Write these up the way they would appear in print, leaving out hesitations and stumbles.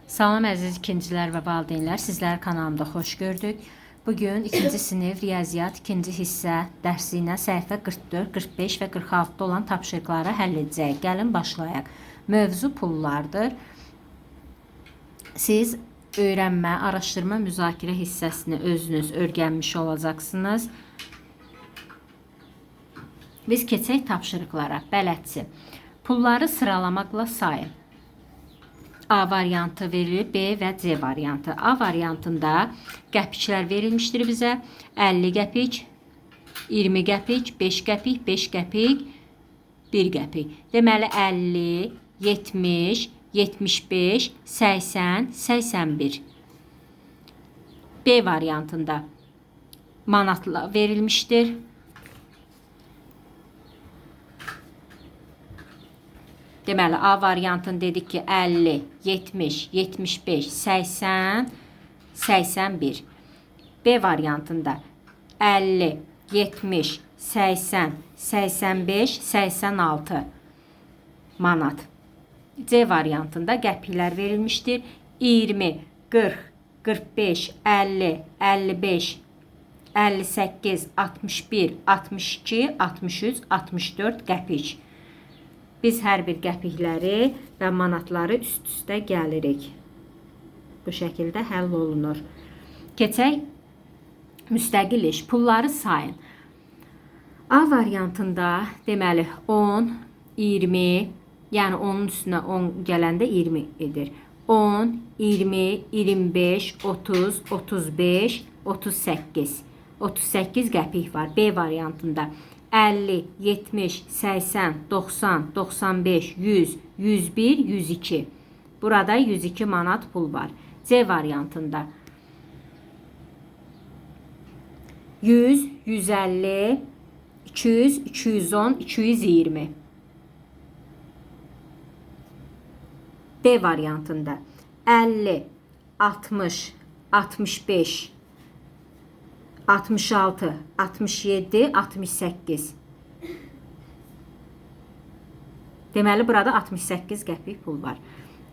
Salam əziz ikincilər və valideynlər, sizləri kanalımda xoş gördük. Bugün ikinci sinif riyaziyyat ikinci hissə dərsi ilə səhifə 44, 45 və 46-da olan tapşırıqları həll edəcəyik. Gəlin başlayaq. Mövzu pullardır. Siz öyrənmə, araşdırma, müzakirə hissəsini özünüz öyrənmiş olacaqsınız. Biz keçək tapşırıqlara. Bələdçi. Pulları sıralamaqla sayın. A variantı verilir, B və C variantı. A variantında qəpiklər verilmişdir bizə. 50 qəpik, 20 qəpik, 5 qəpik, 5 qəpik, 1 qəpik. Deməli 50, 70, 75, 80, 81. B variantında manatla verilmişdir. Deməli, A variantını dedik ki, 50, 70, 75, 80, 81. B variantında 50, 70, 80, 85, 86 manat. C variantında qəpiklər verilmişdir. 20, 40, 45, 50, 55, 58, 61, 62, 63, 64 qəpik. Biz hər bir qəpikləri və manatları üst-üstə gəlirik. Bu şəkildə həll olunur. Keçək müstəqil iş. Pulları sayın. A variantında deməli 10, 20, yəni 10-un üstünə 10 gələndə 20 edir. 10, 20, 25, 30, 35, 38. 38 qəpik var B variantında. 50, 70, 80, 90, 95, 100, 101, 102. Burada 102 manat pul var. C variantında 100, 150, 200, 210, 220. D variantında 50, 60, 65, 66, 67, 68. Deməli, burada 68 qəpik pul var.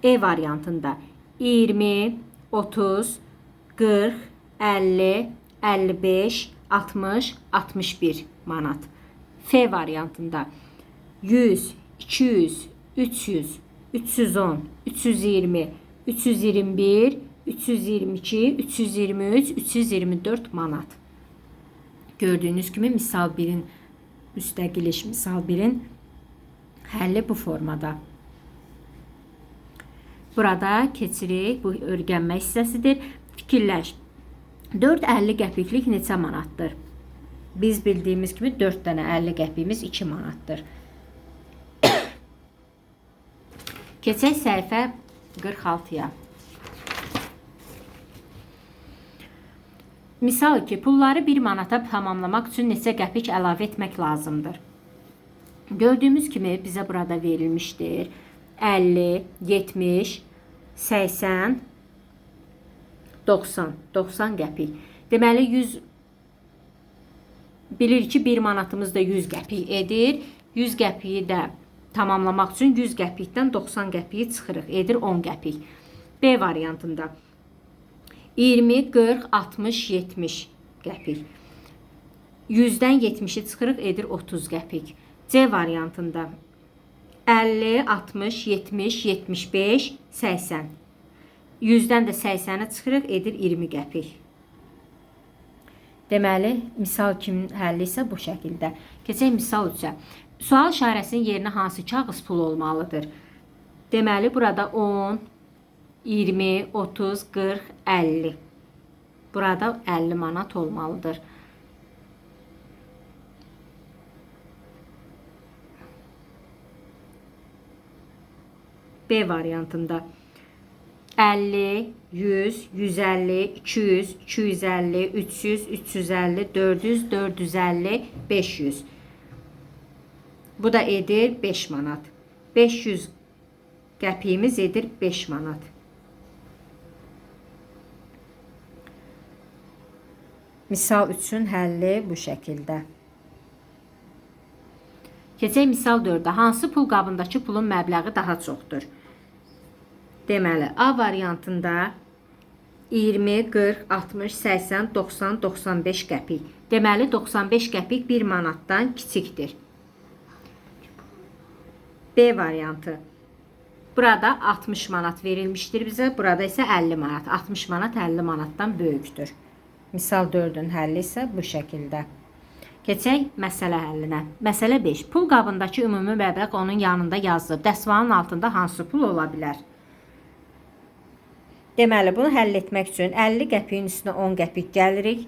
E variantında 20, 30, 40, 50, 55, 60, 61 manat. F variantında 100, 200, 300, 310, 320, 321, 322, 323, 324 manat. Gördüyünüz kimi misal 1-in müstəqil iş misal 1-in həlli bu formada. Burada keçirik. Bu öyrənmə hissəsidir. Fikirləş. 4,50 qəpiklik neçə manatdır? Biz bildiyimiz kimi 4 dənə 50 qəpiyimiz 2 manatdır. Keçək səhifə 46-ya. Misal 2. Pulları 1 manata tamamlamaq üçün neçə qəpik əlavə etmək lazımdır? Gördüyümüz kimi bizə burada verilmişdir. 50, 70, 80, 90. 90 qəpik. Deməli 100 bilirik ki 1 manatımız da 100 qəpik edir. 100 qəpiyi də tamamlamaq üçün 100 qəpikdən 90 qəpiyi çıxırıq. Edir 10 qəpik. B variantında 20, 40, 60, 70 qəpik. 100-dən 70-i çıxırıq, edir 30 qəpik. C variantında 50, 60, 70, 75, 80. 100-dən də 80-i çıxırıq, edir 20 qəpik. Deməli, misal 2-nin həlli isə bu şəkildə. Keçək misal 3-ə. Sual işarəsinin yerinə hansı kağız pulu olmalıdır? Deməli, burada 10, 20, 30, 40, 50. Burada 50 manat olmalıdır. B variantında 50, 100, 150, 200, 250, 300, 350, 400, 450, 500. Bu da edir 5 manat. 500 qəpiyimiz edir 5 manat. Misal 3-ün həlli bu şəkildə. Keçək misal 4-ə. Hansı pul qabındakı pulun məbləği daha çoxdur? Deməli, A variantında 20, 40, 60, 80, 90, 95 qəpik. Deməli, 95 qəpik 1 manatdan kiçikdir. B variantı. Burada 60 manat verilmişdir bizə. Burada isə 50 manat. 60 manat 50 manatdan böyükdür. Misal 4-ün həlli isə bu şəkildə. Keçək məsələ həllinə. Məsələ 5. Pul qabındakı ümumi məbləğ onun yanında yazılıb. Dəsmalın altında hansı pul ola bilər? Deməli, bunu həll etmək üçün 50 qəpiyin üstünə 10 qəpik gəlirik.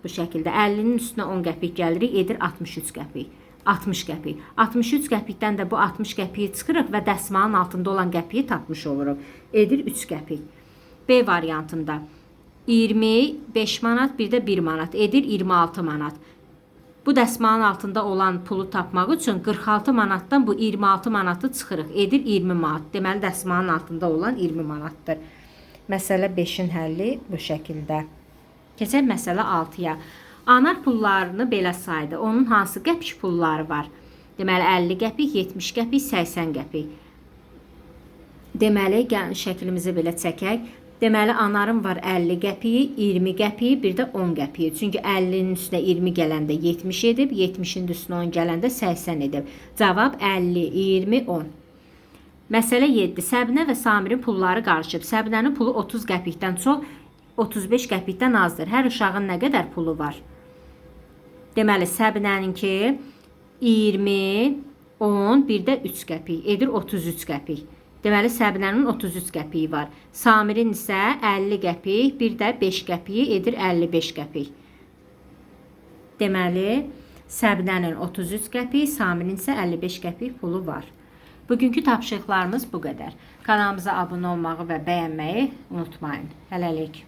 Bu şəkildə 50-nin üstünə 10 qəpik gəlirik, edir 63 qəpik. 60 qəpik. 63 qəpikdən də bu 60 qəpiyi çıxırıq və dəsmalın altında olan qəpiyi tapmış oluruq. Edir 3 qəpik. B variantında 25 manat, bir də 1 manat edir 26 manat. Bu dəsmalın altında olan pulu tapmaq üçün 46 manatdan bu 26 manatı çıxırıq. Edir 20 manat. Deməli, dəsmalın altında olan 20 manatdır. Məsələ 5-in həlli bu şəkildə. Keçək məsələ 6-ya. Anar pullarını belə saydı. Onun hansı qəpik pulları var? Deməli, 50 qəpik, 70 qəpik, 80 qəpik. Deməli, gəlin şəklimizi belə çəkək. Deməli, anarın var 50 qəpiyi, 20 qəpiyi, bir də 10 qəpiyi. Çünki 50-nin üstünə 20 gələndə 70 edib, 70-in üstünə 10 gələndə 80 edib. Cavab 50, 20, 10. Məsələ 7. Səbinə və Samirin pulları qarışıb. Səbinənin pulu 30 qəpikdən çox, 35 qəpikdən azdır. Hər uşağın nə qədər pulu var? Deməli, Səbinəninki 20, 10, bir də 3 qəpik. Edir 33 qəpik. Deməli, Səbinənin 33 qəpiyi var. Samirin isə 50 qəpik, bir də 5 qəpiyi edir 55 qəpik. Deməli, Səbinənin 33 qəpik, Samirin isə 55 qəpik pulu var. Bugünkü tapşırıqlarımız bu qədər. Kanalımıza abunə olmağı və bəyənməyi unutmayın. Hələlik.